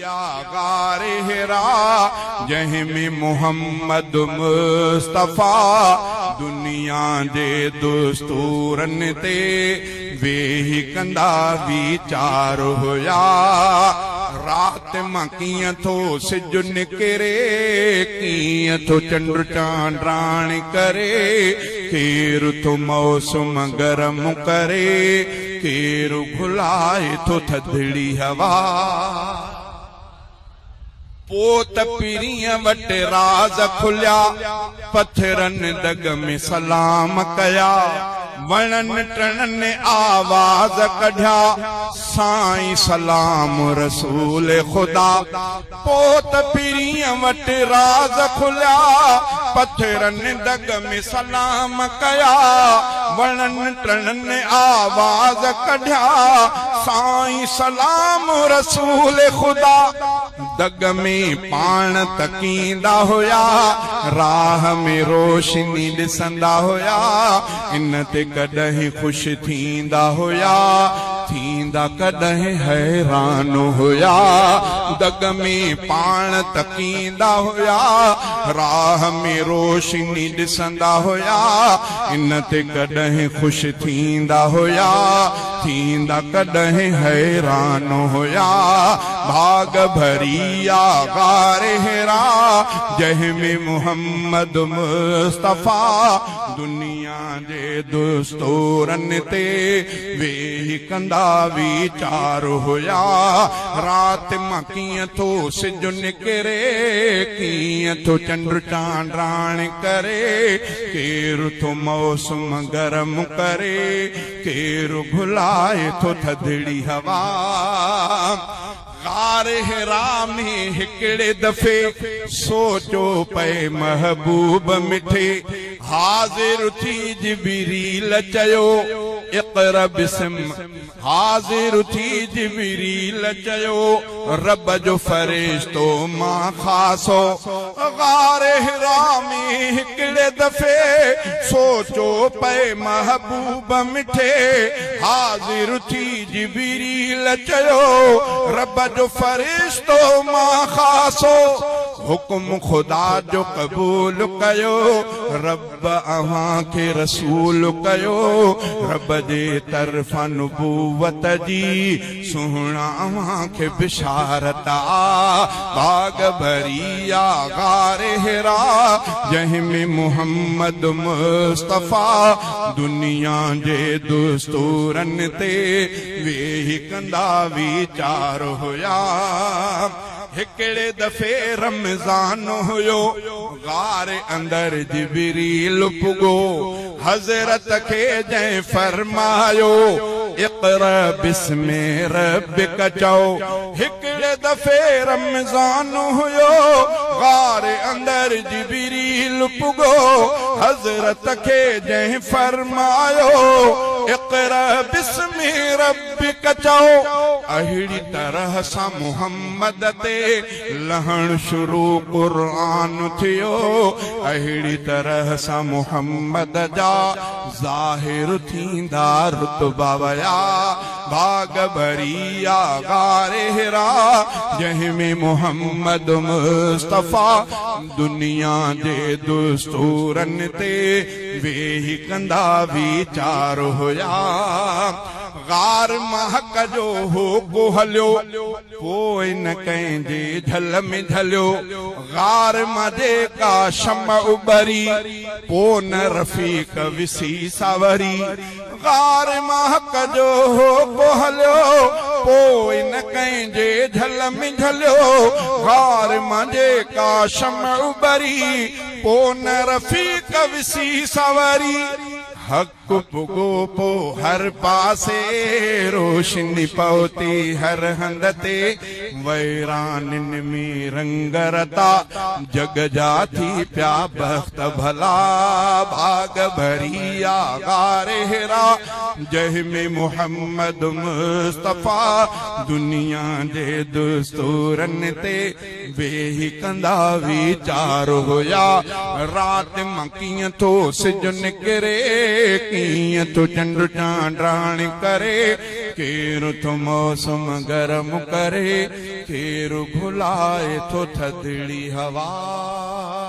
آ غار حرا، جنهن ۾ محمد مصطفيٰ دنيا جي دستورن تي ويهي ڪندا ويچار هيا. رات مان ڪيئن ٿو سج نڪري، ڪيئن ٿو چنڊ چانڊاڻ ڪري، ڪير ٿو موسم گرم ڪري، ڪير گهلائي ٿو ٿڌڙي هوا. پوء ته پرينء وٽ راز کليا، پٿرن دڳ ۾ سلام ڪيا، وڻن ٽڻن آواز ڪڍيا، سائين سلام رسول خدا. پوء ته پرينء وٽ راز کليا، پٿرن دڳ ۾ سلام ڪيا، وڻن ٽڻن آواز ڪڍيا، سائين سلام رسول خدا. دڳ ۾ پاڻ تڪيندا هيا، راهه ۾ روشني ڏسندا هيا، ان تي ڪڏهن خوش ٿيندا هيا، ٿيندا ڪڏهن حيران هيا. دڳ ۾ پاڻ تڪيندا هيا، راهه ۾ روشني ڏسندا هيا، ان تي ڪڏهن خوش ٿيندا هيا، ٿيندا ڪڏهن حيران هيا. ڀاڳ ڀري آ غار حرا، جنهن ۾ محمد مصطفيٰ دنيا جي دستورن تي ويهي ڪندا ويچار هيا. رات مان ڪيئن ٿو سج نڪري، ڪيئن ٿو چنڊ چانڊاڻ ڪري، ڪير ٿو موسم گرم ڪري، ڪير گهلائي ٿو ٿڌڙي هوا. غار حرا ۾ هڪڙي دفعي سوچو پئي محبوب مٺي، حاضر ٿي جبريل چيو اقرا بسم، حاضر ٿي جبريل چيو رب جو فرشتو مان خاصو. غار حرا ۾ هڪڙي دفعي سوچو پئي محبوب مٺي، حاضر ٿي جبريل چيو رب جو فرشتو مان خاصو. حڪم خدا جو قبول ڪيو، رب اوهان کي رسول ڪيو، رب جي طرفان نبوت جي سهڻا اوهان کي بشارت آ. باغ ڀري آ غار حرا، جنهن ۾ محمد مصطفيٰ دنيا جي دستورن تي ويهي ڪندا ويچار هيا. هڪڙي دفعي رمضان هيو، غار اندر جبريل پڳو، حضرت کي جنهن فرمايو، اقرأ باسم ربک چئو. هڪڙي دفعي رمضان هيو، غار اندر جبريل پڳو، حضرت کي جنهن فرمايو، اقرأ باسم ربک چئو. اهڙي طرح سان محمد تي لهڻ شروع قرآن ٿيو، اهڙي طرح سان محمد جا ظاهر ٿيندا رتبا ويا. ڀاڳ ڀري آ غار حرا، جنهن ۾ محمد مصطفيٰ دنيا جي دستورن تي ويهي ڪندا ويچار هيا. غار مان حق جو هوڪو هليو، پوء نه ڪنهن جي جهل ۾ جهليو. غار مان جيڪا شمع اٻري، پوء نه رفيق وسي سانوري. غار مان حق جو هوڪو هليو، پوء نه ڪنهن جي جهل ۾ جهليو. غار مان جيڪا شمع اٻري، پوء نه رفيق وسي سانوري. حق پڳو پو هر پاسي، روشني پهتي هر هنڌ تي، ويرانين ۾ رنگ رتا، جڳ جا ٿي پيا بخت ڀلا. ڀاڳ ڀري آ غار حرا، جنهن ۾ محمد مصطفيٰ دنيا جي دستورن تي ويهي ڪندا ويچار هيا. رات مان ڪيئن ٿو سج نڪري، ڪيئن ٿو چنڊ چانڊاڻ ڪري، ڪير ٿو موسم گرم ڪري، ڪير گهلائي ٿو ٿڌڙي هوا.